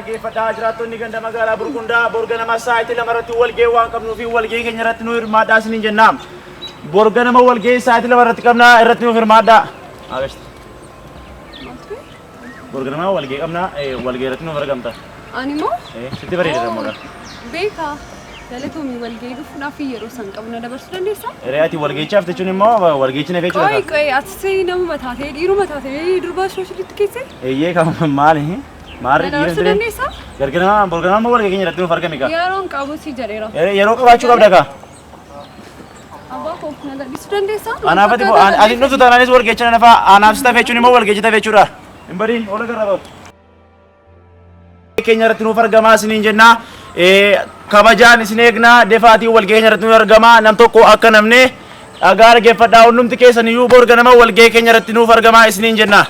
Dhaggeeffadhaa jiraattonni ganda magaalaa Burqundaa bor ganama sa'aatii 2 irratti walgahii waan qabnuu fi walgahii keenya irratti nu hirmaadhaa isiniin jenna. Bor ganama walgahii sa'aatii 2 irratti qabna irratti nuuf hirmaadhaa. Agashti. Bor ganama walgahii qabna walgahii irratti nuuf argamta. Ani moo? Sitti bareeda dammoodha. Beekaa. Galatoomi walgahii dhufuudhaaf yeroo san qabu na dabarsuu dandeessaa? Eree ati walgahichaaf jechuun immoo walgahichi na fechuudha. Qoy qoy ati namuma taatee dhiiruma taatee durbaa sooshiilitti keessee? Eeyyee kan maali? Maarri Na dabarsuu dandeessaa? Gargarama borgarama walgahii keenya irratti nuuf argami kaa. Yeroon qabu si jedheera. Yeroo qabaachuu qabda kaa. Abbaa koo na gadhiisuu dandeessaa? Anaaf ati ati dhuftu taanaanis walgahicha na nafaa anaaf si tafe jechuun immoo walgahicha tafe jechuudha. Hin badiin oola garra ba'u. Keenya irratti nuuf argamaa isiniin jenna. Kabajaan isin eegna defaatiin walgahii keenya irratti nuuf argamaa nam tokko akka namne dhagaa dhaggeeffadhaa hundumti keessan iyyuu bor ganama walgahii keenya irratti nuuf argamaa isiniin jenna.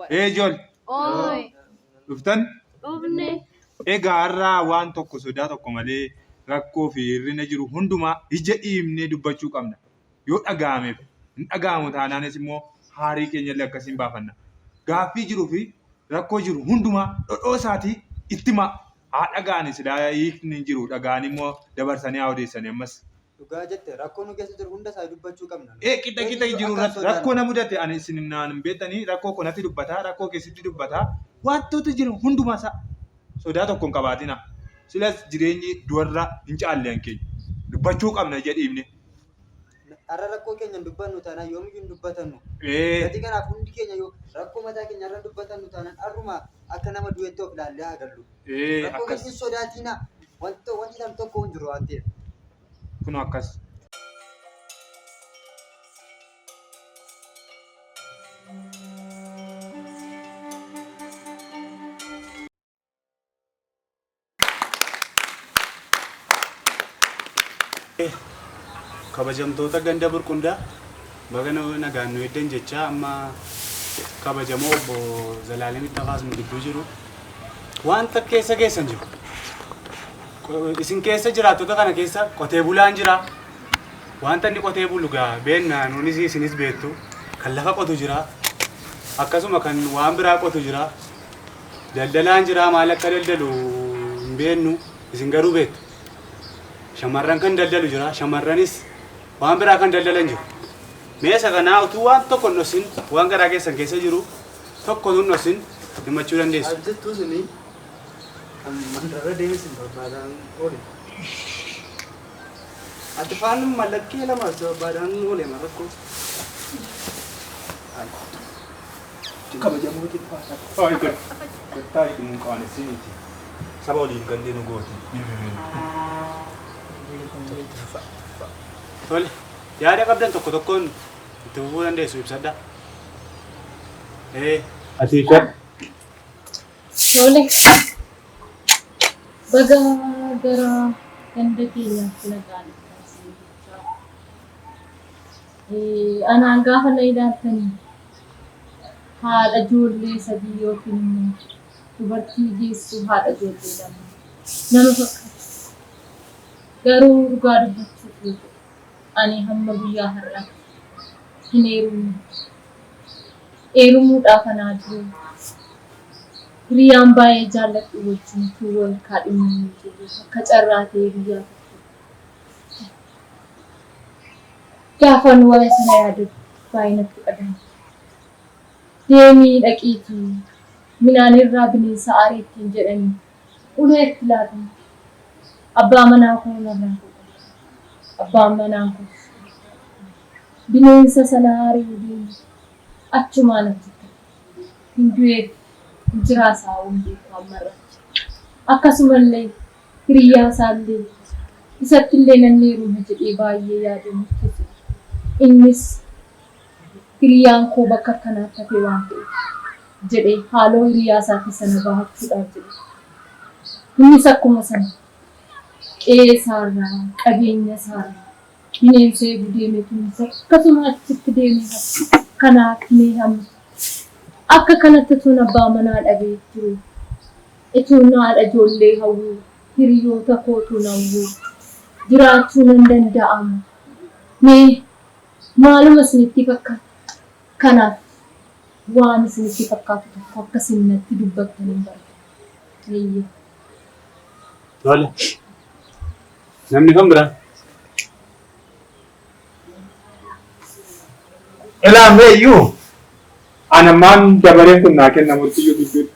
Ee ijool Ooy, dhuftan dhufne. egaa har'aa waan tokko sodaa tokko malee rakkoo fi hir'ina jiru hundumaa ija dhiibnee dubbachuu qabna. Yoo dhaga'ameef hin dhaga'amu taanaanis immoo haarii keenyallee akkasiin baafanna. Gaaffii jiruu fi rakkoo jiru hundumaa dhodhoosaatii itti himaa. Haa dhaga'ani silaa hiikni hin jiru dhaga'anii immoo dabarsanii haa odeessani ammas. Dhugaa jette rakkoo nu keessa jiru hunda isaa dubbachuu qabna. Ee qixa qixa jiru irratti rakkoo na mudate ani isin naan hin beektanii rakkoo koo natti dubbataa rakkoo keessatti dubbataa wantoota jiran hundumaa isaa sodaa tokko hin qabaatina. Silas jireenyi du'arra hin caalle an keenya. Dubbachuu qabna ija dhiibne. Har'a rakkoo keenya hin dubbannu taanaan yoomiyyuu hin dubbatannu. Ee Gatii kanaaf hundi keenya yoo rakkoo mataa keenya irra hin dubbatannu taanaan har'uma akka nama du'etti of ilaallee haa gallu. ee Rakkoo akkas keenya hin sodaatinaa. Wanti wanti tam tokko hin jiru waan ta'eef. kunoo akkas. Kabajamtoota ganda Burqundaa baga nagaan nu eegdan jechaa amma kabajamoo obbo Zalaalem Ittafaas nu gidduu jiru. Wanta keessa keessan jiru. Isin keessa jiraattota kana keessa qotee bulaan jira. Wanta inni qotee bulu gaa beenna nuunis isinis beektu. Kan lafa qotu jira. Akkasuma kan waan biraa qotu jira. Daldalaan jira maal akka daldalu hin beennu isin garuu beektu. Shamarran kan daldalu jira shamarranis waan biraa kan daldalan jiru. Mee isa kanaa utuu waan tokko hin dhossin waan garaa keessan keessa jiru tokko utuu hin dhossin himachuu dandeessu. Al jettuu suni kan mandarra deemis hin barbaadaan oole. Ati faan mallakkee lama si barbaadaan oole rakkoo. Kabajamoo xiqqaa. Ay gad. Gattaa jedhu qaanessiniti. Saba waliin gallee nu gooti. Tole yaada qabdan tokko tokkoon itti fufuu dandeessu ibsadhaa. Ee. Ati ibsadhu. Tole. Baga gara ganda keenyaatti nagaan dhuftan isin jechaa. Anaan gaafa na ilaaltanii haadha ijoollee sadii yookiin immoo dubartii geessuu haadha ijoollee lamaa nama fakkaatu. Garuu dhugaa dubbachuuf yoo ta'e ani hamma guyyaa har'aatti hin heerumne. Heerumuudhaaf anaa jiru hiriyaan baay'ee jaalladhu wajjin utuu wal kaadhimannee jirru akka carraa ta'ee guyyaa tokko Gaafan waa'ee sana yaadadhu baay'ee natti dhagahama. Deemii dhaqiitii midhaan irraa bineensa aari ittiin jedhanii ulee itti laatan. Abbaa manaa koo narraa fuudhan. Abbaan manaa koos bineensa sana ari'uu deeme. Achumaan achitti hafe. Hin du'eef. Jiraa isaa hin beeku amma irratti. Akkasumallee hiriyyaa isaallee isattillee nan heeruma jedhee baay'ee yaadee murteesse. Innis hiriyaan koo bakka akkanaatti hafe waan ta'eef jedhee haaloo hiriyaa isaatii sana bahachuudhaaf jedhe. Innis akkuma sana qe'ee isaarraa, qabeenya isaarraa bineensa eegu deeme kunis akkasuma achitti deemee hafe. Kanaaf mee amma akka kanatti utuun abbaa manaa dhabee jiruu, utuun haadha ijoollee hawwuu, hiriyoota koo utuun hawwuu jiraachuu nan danda'amoo? Mee maaluma isinitti fakkaata? Kanaaf waan isinitti fakkaatu tokko akka isin natti dubbattanin barbaada. Eeyyee. Tole. Namni kan biraa. Ilaa mee iyyuu ana ammaan dabareen kun naa kennamutti iyyuu gidduutti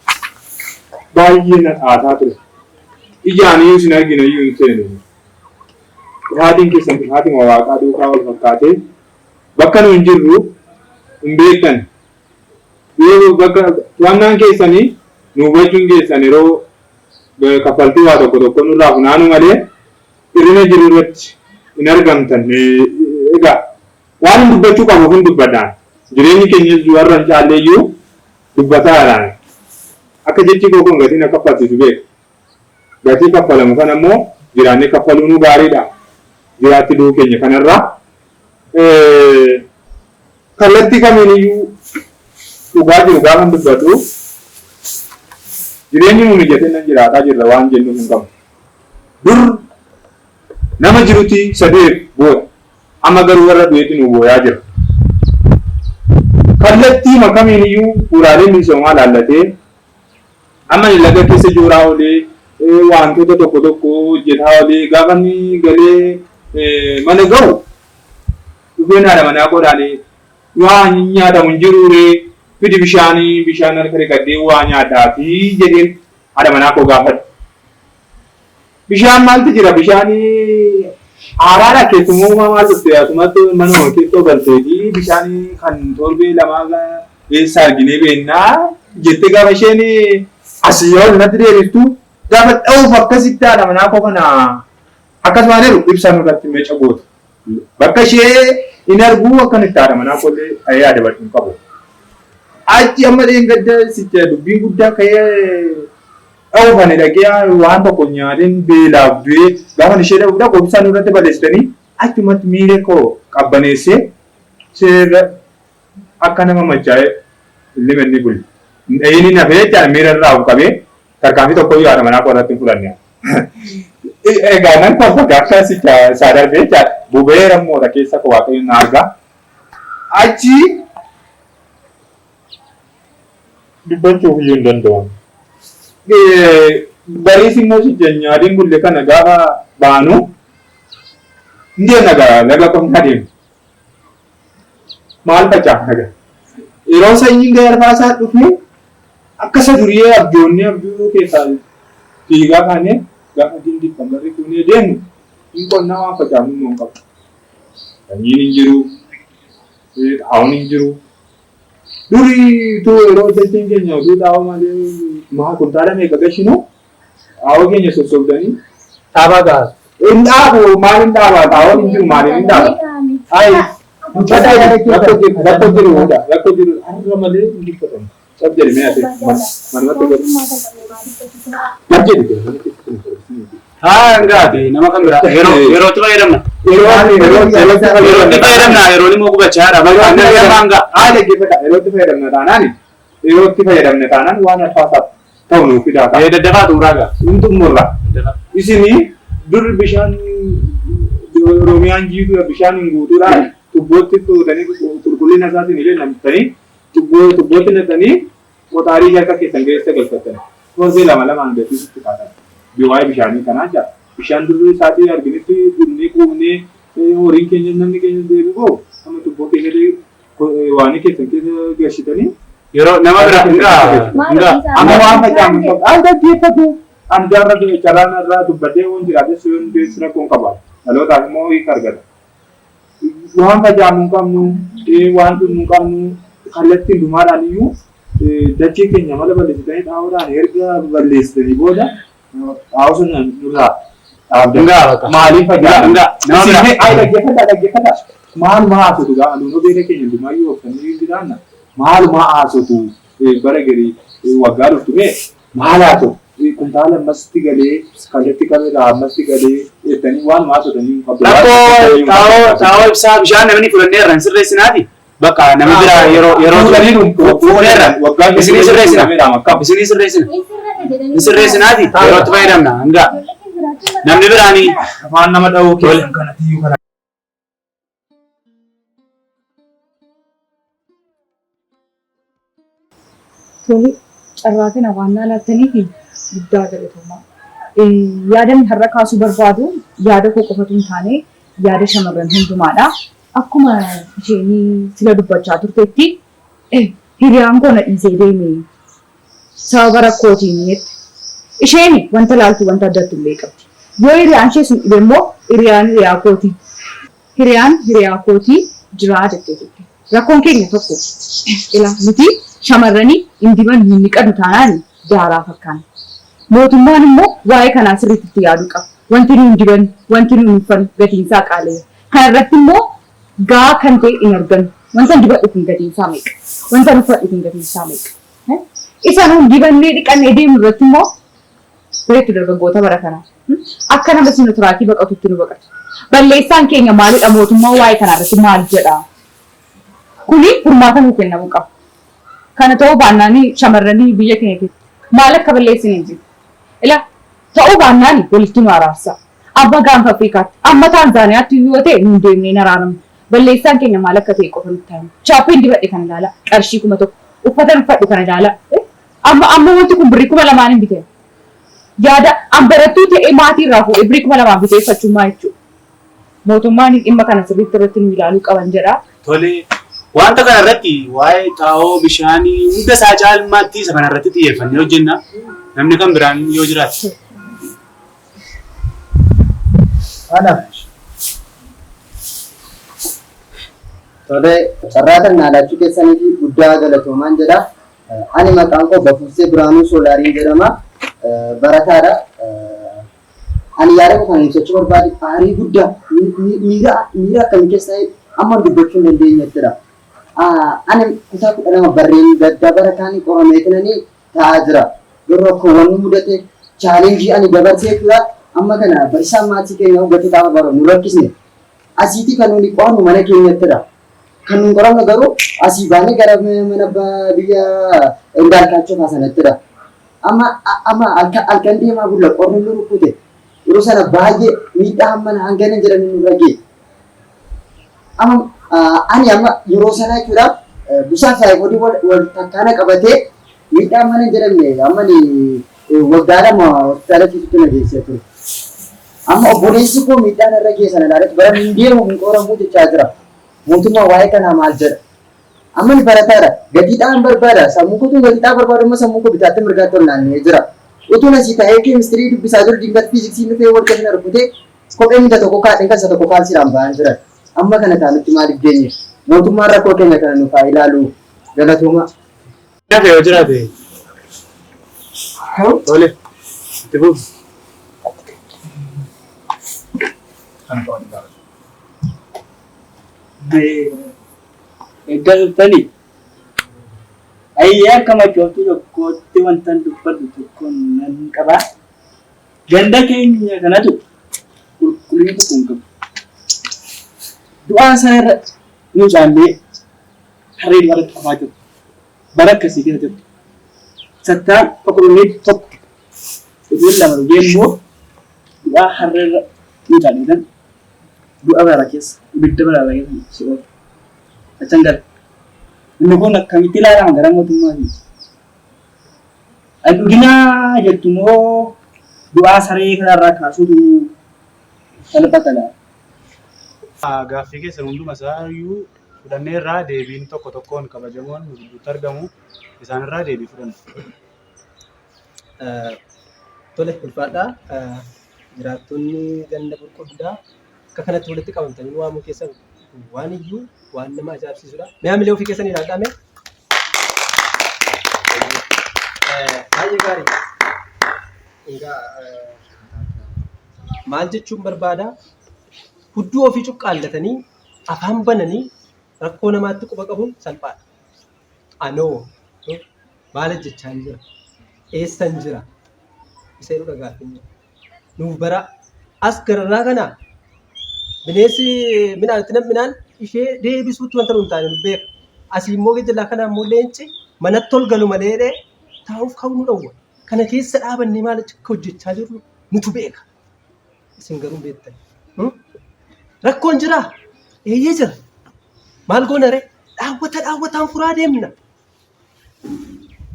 baay'ee na dhaataa ture. Ijaan iyyuu isin argina iyyuu hin seenu. Dhufaatiin keessan dhufaatima waaqaa duukaa wal fakkaatee bakka nu hin jirru hin beektan. Yoo bakka to'annaan keessanii nu hubachuun keessan yeroo kaffaltii waa tokko tokko nurraa funaanuu malee hir'ina jiru irratti hin argamtan. Egaa waan hin dubbachuu qabuuf hin dubbadhaan. Jireenyi keenyas warra hin caalle iyyuu dubbataa jiraan. Akka jechi koo kun gatii na kaffalchiisu beeka. Gatii kaffalamu kana immoo jiraannee kaffaluunuu gaariidha. Jiraatti du'uu keenya kanarraa. Kallattii kamiin iyyuu dhugaa jiru gaafan dubbadhu jireenyi nu mijatee nan jiraataa jirra waan jennuuf hin qabnu. Dur nama jiruti isa du'eef booya. Amma garuu warra du'etu nu booyaa jira. Kallattiima kamiin iyyuu bu'uuraalee misoomaa laallatee amma inni laga keessa jooraa oolee wantoota tokko tokko hojjetaa oolee gaafa inni galee mana ga'u dhufeen haadha manaa koodhaan waa nyaatamu hin jiruu ree fidi bishaanii bishaan harka dhiqadhee waa nyaadhaatii jedheen haadha manaa koo gaafadhe. Bishaan maaltu jira bishaanii haaraadha keessummaa maal dhufte asumatti manuma keessoo galteetii bishaan kan torbee lamaa eessa arginee beennaa jettee gaafa isheen asii ol natti deebiftu gaafa dha'uuf akkasitti haadha manaa koo kana akkasumaan jedhu ibsaa nurratti meeca gootu. Bakka ishee hin arguu akkan itti haadha manaa koollee dhahee adabadhu hin qabu. Achi amma dheengadda sicha dubbiin guddaa ka'ee dha'uuf ani dhaqee waan tokko nyaateen beelaaf du'ee gaafa ishee dha'uuf dhaqu ibsaa nurratti balleessitanii achumatti miira koo qabbaneessee seerra akka nama machaa'ee ilmi inni bule. Hin dha'iin hafee jechaan miira irraa of qabee tarkaanfii tokkoyyuu haadha manaa koo irratti hin fudhanne. Egaa nan kolfa gaafa sicha isaa darbee jechaadha. Boba'eera immoodha keessa koo waaqayyoon na argaa. Achi dubbachuuf iyyuu hin danda'u. Bariis immoo sicha nyaadiin bulle kana gaafa baanu hin deemna gaa laga qonnaa deemna. Maal facaafna gaa? Yeroo sanyiin gahee arfaasaa dhufu akka isa durii abjoonnee abjuu keessaa fiigaa kaanee gaafa dindiif kan barri fuunee deemnu hin qonnaa waan facaafnu immoo hin qabnu. Sanyiin hin jiru, xaa'oon hin jiru. Durii utuu yeroo dacheen keenya utuu xaa'oo malee maa kuntaala meeqa gashinu xaa'oo keenya sossobdanii Dhaabaa gahaa. Hin dhaabu maal hin dhaaba xaa'oon hin jiru maaliin hin dhaaba. Ayi rakkoo jiru rakkoo jiruudha rakkoo jiru har'a malee hin dubbatamu. Cab jedhi mee ati manumatti godhu. Cab jedhi kee manatti Haa hangaati nama kan biraa. Yeroo yerootti fayyadamna. Yeroo yeroo Yerootti fayyadamna yeroon immoo gubachaadha. Bakka nama hangaa. Haa dhaggeeffadha yerootti fayyadamna taanaan yerootti fayyadamne taanaan waan alfaasaaf ta'u nuuf fidaa ta'a. Daddafaa xumuraa gaa. Hin xumurra. Isinii dur bishaan Oromiyaan jiituudha bishaan hin guutuudhaan tubbootti fuutanii qulqullina isaatiin illee namtanii tubboo tubbootti naqxanii qoxaarii harka keessan keessa galfattan. Torbee lama lamaan gatii sitti kaatan. Waa'ee bishaanii kanaa jira. Bishaan durri isaatii arginitti dhugnee quufnee horiin keenya namni keenya deebi'u amma tubboo keessa waanii keessan keessa gashitanii Yeroo nama biraa hingaa hingaa. Amma waan facaamu hin qabu. Ay dhaggeeffatu. Ani jaarra carraan irraa dubbadhee waan jiraate sun beeksisa rakkoo hin qabu. Dhalootaaf immoo hiika argata. Waan facaamu hin qabnu, waan dhugnu hin qabnu, kallattiin dhumaadhaan iyyuu Dachee keenya mala balleessitanii xaa'oodhaan erga balleessitanii booda xaa'oo sana nurraa dhaabdan. Maaliif fayyaa? Ay dhaggeeffadhaa dhaggeeffadhaa. Maaluma haasoftu gaa aduunoo beela keenya hundumayyuu oofsanii jiraanna. Maaluma haasoftu bara garii waggaa dhuftu mee maal haasoftu? Kuntaala ammasitti galee kallattii qabeedhaa ammasitti galee jettanii waan haasoftan hin qabdu. Rakkoo xaa'oo xaa'oo ibsaa bishaan namni fudhanneerra hin sirreessinaati. Bakka namni biraa yeroo yeroo fuuneerra isinii sirreessina. Isinii sirreessina. Hin sirreessinaati yerootti fayyadamna hangaa. Namni biraanii Afaan nama dha'uu keessan kanatti iyyuu kana. Tole, carraa kana waan naa laattaniif guddaa galatoomaa. Yaadan har'a kaasuu barbaadu yaada koo qofatu hin taane yaada shamarran hundumaadha. Akkuma isheen sila dubbachaa turtetti hiriyaan koo na dhiisee deeme sababa rakkootiin jette. Isheen wanta laaltu wanta addattu illee qabdi. Yoo hiriyaan ishee sun dhibe immoo hiriyaan hiriyaa kooti. Hiriyaan hiriyaa kootii jiraa jettee turte. Rakkoon keenya tokko ila nuti shamarranii hin dibannu hin dhiqannu taanaan daaraa fakkaanna. Mootummaan immoo waa'ee kanaa sirriitti itti yaaduu qaba. Wanti nuyi hin dibannu, wanti nuyi hin uffannu gatiin isaa qaala'eera. Kana irratti immoo gahaa kan ta'e hin argannu. Wanta dibadhu kun gatiin isaa meeqa? Wanta uffadhu kun gatiin isaa meeqa? Isa nuyi dibannee dhiqannee deemnu irratti immoo beektu dargaggoota bara kanaa. Akka nama sinotiraakii baqatutti nu baqatu. Balleessaan keenya maalidha? Mootummaan waa'ee kanaa irratti maal jedha? Kuni furmaata nuu kennamuu qaba. Kana ta'uu baannaan shamarranii biyya keenya keessa maal akka balleessine hin jiru. Ila ta'uu baannaan walitti nu araarsa. Amma gaanfa Afrikaatti, amma Taanzaaniyaatti yoo ta'e nuun deemnee hin araaramnu. Balleessaan keenya maal akka ta'e qofa nutti himu. Chaappeen dibadhe kana ilaala qarshii 1000. Uffatan uffadhu kana ilaala. Amma amma wanti kun birrii 2000 hin bitee. Yaada an barattuu ta'ee maatii irraa fuudhee birrii 2000 bitee uffachuun maal jechuudha? Mootummaan dhimma kana sirriitti irratti nu ilaaluu qaban jedha. Tole, wanta kana irratti waa'ee xaa'oo bishaanii hunda isaa caalmaatti isa kana irratti xiyyeeffannee hojjenna. Namni kan biraan yoo jiraate. Tole, carraa kana naa laachuu keessaniif guddaa galatoomaan jedha. Ani maqaan koo Bafuussee Biraanuu Soolaariin jedhama. Barataadha. Ani yaada koo kana ibsachuu barbaade aarii guddaa miira miira akkamii keessa amma dubbachuu hin dandeenyettidha. Ani kutaa 12 barreen gaddaa bara kaanii qorameetinanii ta'aa jira. Garuu rakkoowwan nu mudate chaalenjii ani dabarsee jechuudha. Amma kana barsiisaan maatii keenya gatii gaafa baru nu rakkisne. Asiitii kan nuni qo'annu mana keenyattidha. Kan nun qoramnu garuu asii baanee gara mana biyya Indaalkaachoo faa sanattidha. Amma amma halkan deemaa bulla qorri nu rukkute. Yeroo sana baay'ee miidhaa hammana hangana hin jedhamne nurra ga'e. Amma ani amma yeroo sana jechuudha busaa fi taayifoodii wal takkaana qabatee miidhaa hammana hin jedhamne amma ani waggaa 2 hospitaala ciisutti na geessee ture. Amma obboleessi koo miidhaa narra ga'e sana ilaaletti bara hin deemu hin qoramuu jechaa jira. Mootummaan waa'ee kanaa maal jedha? Amma ni barataadha. Gatiidhaan barbaada. Sammuu kootu gatiidhaan barbaadu amma sammuu koo bitaatti mirgaatti ol naanna'ee jira. Utuun asii taa'ee keemistirii dubbisaa jiru dingat fiiziksii dhufee warqa sana rukutee kophee miila tokko kaadheen kan isa tokko kaalsiidhaan ba'an jiran. Amma kana taanutti maaliif geenye? Mootummaan rakkoo keenya kana nuuf haa ilaalu. Galatoomaa. Nafe yoo jiraate. Tole. Itti fufi. Eeggaa dhuftanii? Ayyee akka machooftuu tokkootti wantan dubbadhu tokko nan qaba. Ganda keenya kanatu qulqullina tokko hin qabu. Du'aa isaa irra nu caallee harree du'aarratti kufaa jiru. Bara akkasii keessa jirtu. Sattaan tokko dhugnee tokko dhuguun lama dhugee immoo du'aa harree irra nu caallee du'a bara keessa ibidda bara keessa si oolu. Achan gala. Inni kun akkamitti ilaalama gara mootummaatiin? An dhuginaa jettu moo du'aa saree kanarraa kaasuutu salphata laata? Gaaffii keessan hunduma isaa iyyuu fudhanneerraa deebiin tokko tokkoon kabajamoon nu gidduutti argamu isaanirraa deebii fudhanna. Tole ulfaadhaa jiraattonni ganda burquddaa akka kanatti walitti qabamtanii nu waamuu keessan waan iyyuu waan nama ajaa'ibsiisudha. Mee hamilee ofii keessanii ilaalaa mee? Baay'ee gaarii. Egaa maal jechuun barbaada? Hudduu ofii cuqqaallatanii afaan bananii rakkoo namaatti quba qabuun salphaadha. Anoo maal hojjechaan jira? Eessan jira? Isa jedhudha gaaffiin jiru. Nuuf bara as gararraa kana bineensi midhaan itti nam'inaan ishee deebisuutti wanta nuun taane nu beeka. Asii immoo gajjallaa kana immoo leenci manatti ol galu malee jedhee taa'uuf ka'uu nu dhowwa. Kana keessa dhaabannee maal akka hojjechaa jirru nutu beeka. Isin garuu hin beektan. Rakkoon jiraa? Eeyyee jira. Maal goona ree? Dhaawwata dhaawwataan furaa deemna.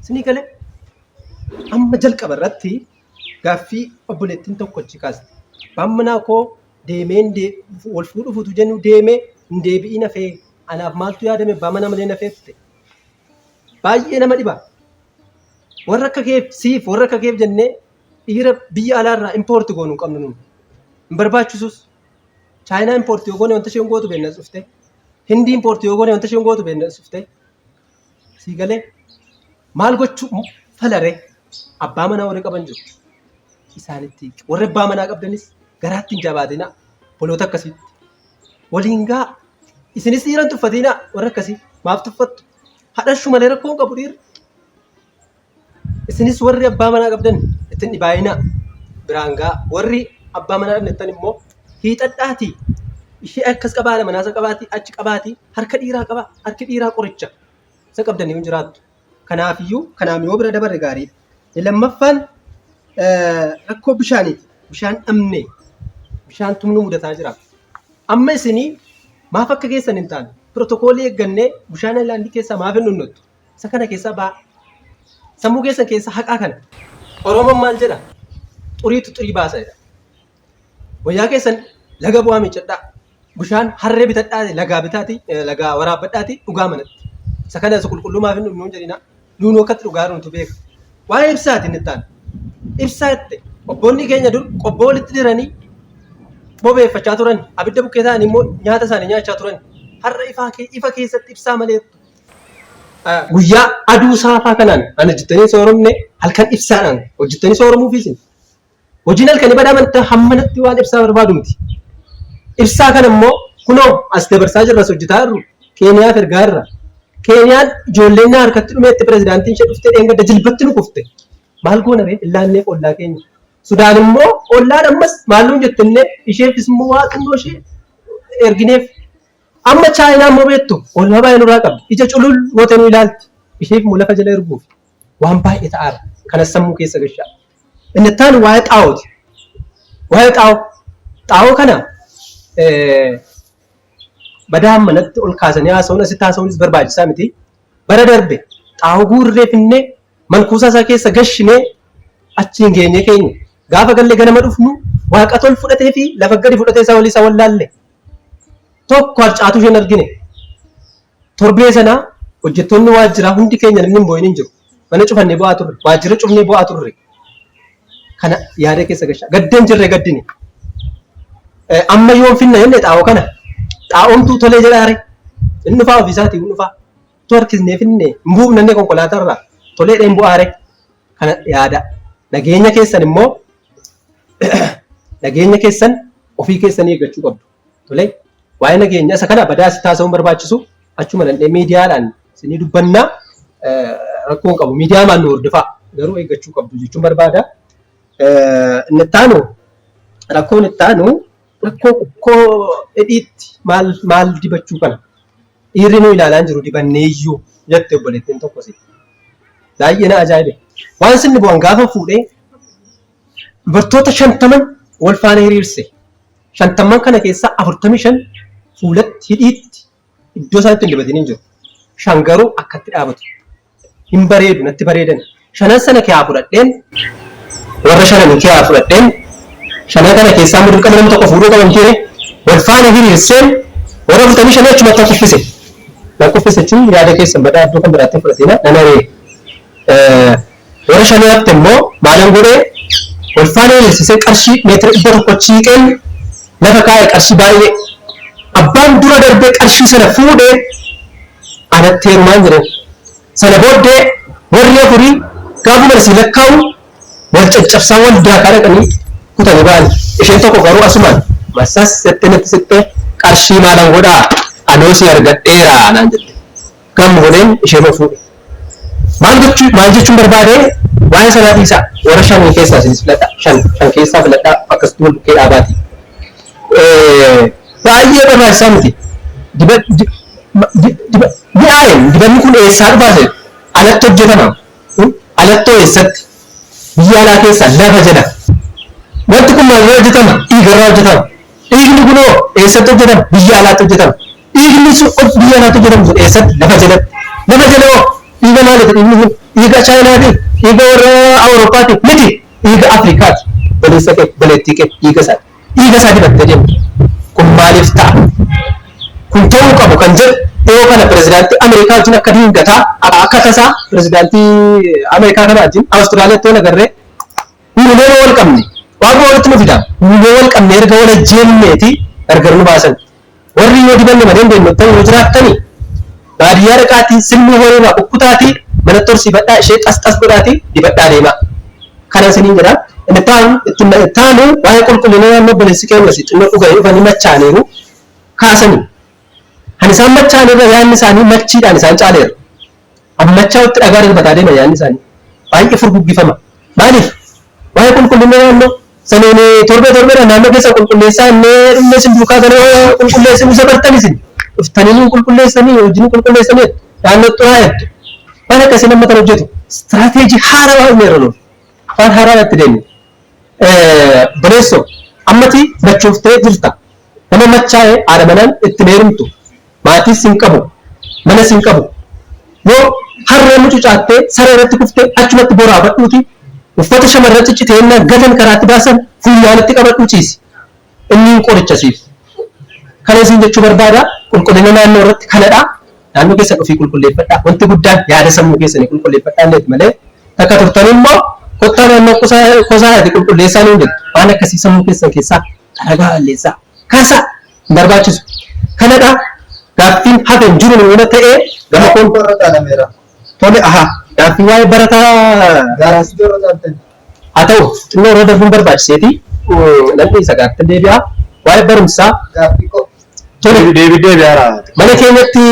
Isinii galee? Amma jalqaba irratti gaaffii obboleettiin tokko achi kaaste. Abbaan manaa koo deemeen wal fuudhuuf utuu jennu deemee hin deebi'iin hafee anaaf maaltu yaadame abbaa manaa malee nafee jette. Baay'ee nama dhiba. Warra akka keef siif warra akka keef jennee dhiira biyya alaarraa impoorti goonu hin qabnu nuti. Hin barbaachisus. Chaayinaa impoorti yoo goone wanta isheen gootu beekna as dhuftee. Hindii impoorti yoo goone wanta isheen gootu beekna as dhuftee. Sii galee maal gochuu falaree abbaa manaa warri qaban jiru. Isaanitti warri abbaa manaa qabdanis garaatti hin jabaatinaa boloota akkasiitti. Waliin gaa isinis dhiira hin tuffatinaa warri akkasii maaf tuffattu? Hadhashu malee rakkoo hin qabu dhiirri. Isinis warri abbaa manaa qabdan ittiin dhibaayinaa biraan gaa warri abbaa manaa dhabnettan immoo hiixadhaatii ishee akkas qabaadha manaasa qabaatii achi qabaatii harka dhiiraa qaba harki dhiiraa qoricha isa qabdanii hin jiraattu. Kanaafiyyuu kanaaf yoo bira dabarre gaariidha. Inni Lammaffaan rakkoo bishaaniiti. Bishaan dhabne bishaan tumnu mudataa jira. Amma isinii maaf akka keessan hin taane pirootokoolii eeggannee bishaan ayilaandii keessaa maaf hin dhunnottu? Isa kana keessaa ba'aa. Sammuu keessan keessaa haqaa kana. Oromoon maal jedha? Xuriitu xurii baasa jedha. Wayyaa keessan laga bu'aa miiccadhaa. Bishaan harree bitadhaa lagaa bitaati lagaa waraabbadhaati dhugaa manatti. Isa kana isa qulqulluu maaf hin dhugnu hin jedhina. Nuun akkatti dhugaa nutu beeka. Waa'ee ibsaati inni itti aanu. Ibsaa itti obboonni keenya dur qobboo walitti diranii bobeeffachaa turan. Abidda bukkee ta'anii immoo nyaata isaanii nyaachaa turan. Har'a ifaa ifa keessatti ibsaa malee Guyyaa aduu saafaa kanaan an hojjettanii sooromne halkan ibsaadhaan hojjettanii sooromuufi isin. Hojiin halkanii badaa manta hammanatti waan ibsaa barbaadu miti. Ibsaa kana immoo kunoo as dabarsaa jirra as hojjetaa jirru Keeniyaaf ergaa jirra. Keeniyaan ijoolleen na harkatti dhumeetti pirezidaantiin ishee dhuftee dheengadda jilbatti nu kufte. Maal goona ree illaanneef ollaa keenya. Sudaan immoo ollaan ammas maal nuun jettennee isheefis immoo waa xinnoo ishee ergineef Amma Chaayinaa immoo beektu oolmaa baay'ee nurraa qabdi. Ija culul gootee nu ilaalti. Isheef immoo lafa jala erguuf waan baay'ee ta'aara. Kanas sammuu keessa gashaa. Inni itti aanu waa'ee xaa'ooti. Waa'ee xaa'oo. Xaa'oo kana badaa manatti ol kaasanii haasa'uun asitti haasa'uunis barbaachisaa miti. Bara darbe xaa'oo guurree finnee mankuusaa isaa keessa gashinee achiin geenye keenya. Gaafa galle ganama dhufnu waaqa tol fudhatee fi lafa gadi fudhatee isaa olii isaa wallaalle. Tokko harcaatuu isheen argine. Torbee sana hojjettoonni waajjiraa hundi keenya namni hin boo'in hin jiru. Mana cufannee bo'aa turre. Waajjira cufnee bo'aa turre. Kana yaada keessa gashaa. Gadda hin jirre gaddine. Amma yoom finna jenne xaa'oo kana. Xaa'oomtuu tolee jedhaare. Inni dhufaa ofiisaatii hin dhufaa. Utuu harkisnee finne hin buufnannee konkolaataa irraa tolee hin bu'aare. Kana yaada. Nageenya keessan immoo nageenya keessan ofii keessanii eeggachuu qabdu. Tole waa'ee nageenya isa kana badaa asitti haasa'uun barbaachisu achuma dandhee miidiyaadhaan isinii dubbannaa rakkoo hin qabu. Miidiyaa maan nu hordofaa garuu eeggachuu qabdu jechuun barbaada. Inni itti aanu rakkoon itti aanu rakkoo koo hidhiitti maal maal dibachuu kana. Dhiirri nu ilaalaa hin jiru dibanneeyyuu jette obboleettiin tokko si. Baay'ee na ajaa'ibe. Waan sinni bu'an gaafa fuudhee dubartoota shantaman wal faana hiriirse. Shantamman kana keessaa 45 fuulatti hidhiitti iddoo isaanitti hin dibatin hin jiru. Shan garuu akkatti dhaabatu. Hin bareedu natti bareedan. Shanan sana kiyaa fudhadheen warra shanan kiyaa fudhadheen shanan kana keessaa immoo dirqama nama tokko fuudhuu qaban ture. Wal faana hiriirseen warra 45 achumatti nan kuffise. Nan kuffise jechuun yaada keessan badaa iddoo kan biraatti hin fudhatina nan ari'e. Warra shanii hafte immoo maalan godhee wal faana hiriirsisee qarshii meetira 100 chiiqeen lafa kaa'e qarshii baay'ee. Abbaan dura darbee qarshii sana fuudhee anatti heerumaan jedheen. Sana booddee warri afurii Gaafuma asii lakkaa'u wal caccabsaa wal daakaa dhaqanii kutanii ba'an. Isheen tokko garuu asumaan masas jettee natti siqxee qarshii maalan godhaa anoo si argadheera naan jette. Gam godheen ishee fuudhe. Maal jechuu maal jechuun barbaade waa'ee sanaa dhiisaa warra shanii keessaa isinis filadhaa shan shan keessaa filadhaa akkasitti wal bukkee dhaabaati. Baay'ee barbaachisaa miti. Diba diba mi'aayin dibanni kun eessaa dhufaa jedhu alatti hojjetama. Alattoo eessatti? Biyya alaa keessa lafa jala. Wanti kun maalirraa hojjetama? Dhiigarraa hojjetama. Dhiigni kunoo eessatti hojjetama? Biyya alaatti hojjetama. Dhiigni sun biyya alaatti hojjetamu sun eessatti? Lafa jalatti. Lafa jala hoo? Dhiiga maaliiti dhiigni kun? Dhiiga Chaayinaati? Dhiiga warra Awurooppaati? Miti. Dhiiga Afrikaati. Obboleessa kee, obboleettii kee dhiiga isaa dhiiga isaa dibattee deemta. Kun maaliif ta'a? Kun ta'uu qabu kan jedhu dhiyoo kana pirezidaantii Ameerikaa wajjin akka diingataa akka tasaa pirezidaantii Ameerikaa kana wajjin Awustiraaliyaatti wal agarree huulee wal qabne waan walitti nu fida huulee wal qabne erga wal ajjeemneeti gargar nu baasan. Warri yoo dibanne malee hin deemne yoo jiraattani baadiyyaa dhaqaatii silmii horii irraa kukkutaatii manatti horsiifadhaa ishee xas xas godhaatii dibadhaa deemaa. Kana isiniin jedha. Inni taanu itti taanu waa'ee qulqullina naannoo obboleessi keenya si xinnoo dhuganii dhufanii machaaniiru kaasanii. Kan isaan machaa'an irra yaadni isaanii machiidhaan isaan caaleera. Ammachaa'utti dhagaa darbataa deema yaadni isaanii. Baay'ee furguggifama. Maaliif? Waa'ee qulqullina naannoo saniin torbee torbeedhaan naannoo keessa qulqulleessaa innee dhumne isin duukaa galee qulqulleessinu isa bartan isin. Dhuftanii nuun qulqulleessanii hojii nu qulqulleessanii naannoo xuraa'ettu. Waan akkasii nama kan hojjetu istiraateejii haaraa waan dhumneerra nuun. Afaan haaraa itti deemne. Obboleessoo ammati machooftee jirta. Nama machaa'e haadha manaan itti hin heerumtu. Maatiis hin qabu. Manas hin qabu. Yoo harree mucucaattee saree irratti kuftee achumatti boraafadhuuti uffata shamarran ciccite yennaa gatan karaatti baasan funyaanitti qabadhuu ciisi. Inni hin qoricha siif. Kana isin jechuu barbaada qulqullina naannoo irratti kanadha. Naannoo keessan ofii qulqulleeffadhaa. Wanti guddaan yaada sammuu keessanii qulqulleeffadhaa illeeti malee takka turtan immoo kottaa naannoo kosaayati qulqulleessaa nuun jettu. Waan akkasii sammuu keessan keessaa xaragaa balleessaa. Kaasaa hin barbaachisu. Kanadha gaaffiin hafe hin jiru nuuna ta'ee gama koon tole aha gaaffii waa'ee barataa haa ta'u xinnoo irra darbuun barbaachiseeti nan dhiisa gaaffiin deebi'a waa'ee barumsaa tole mana keenyatti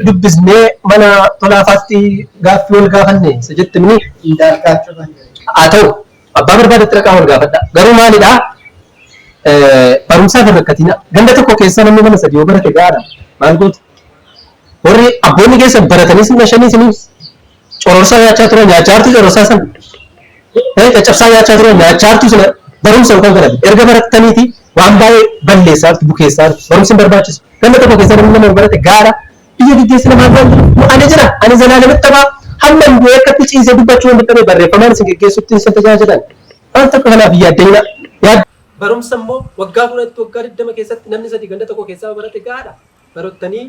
dubbisnee mana tolaafaatti gaaffii wal gaafanne isa jette mini haa ta'u abbaa barbaadetti dhaqaa wal gaafadha garuu maalidha barumsaaf hin rakkatina ganda tokko keessa namni nama sadi yoo barate gaara maal gootu warri abboonni keessan baratanii sinna shanii isiniif cororsaa nyaachaa turan nyaachaa jirtu cororsaa sana caccabsaa nyaachaa turan nyaachaa jirtu sana barumsa yookaan kana erga barattaniiti waan baay'ee balleessaa jirtu bukeessaa jirtu barumsi hin barbaachisu ganda tokko keessa namni nama barate gaara biyya geggeessina maal waan jiru ani jira ani zalaalamitti taphaa hamma hin du'ee akkatti ciisee dubbachuu hin dadhabe barreeffamaan isin geggeessutti isin tajaajilan waan tokko kanaaf hin yaaddinaa. Barumsa immoo waggaa kudhanitti waggaa 20 keessatti namni sadi ganda tokko keessaa barate gahaadha. Barottanii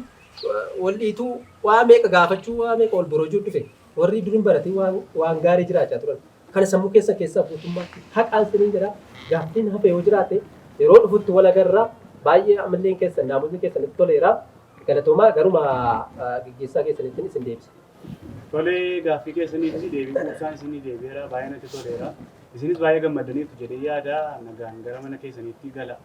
wal dhiituu waa meeqa gaafachuu waa meeqa wal borojuu dhufe. Warri dur hin baratin waan waan gaarii jiraachaa turan. Kana sammuu keessan keessaa guutummaatti haqaan siniin jedha. Gaaffiin hafe yoo jiraate yeroo dhufutti wal agarra. Baay'ee amilleen keessan naamusni keessan natti toleera. Galatoomaa garuma geggeessaa keessanittin isin deebisa. Tole gaaffii keessaniifis deebii quubsaan isinii deebi'eera baay'ee natti toleera. Isinis baay'ee gammaddaniirtu jedhee yaada nagaan gara mana keessaniitti gala.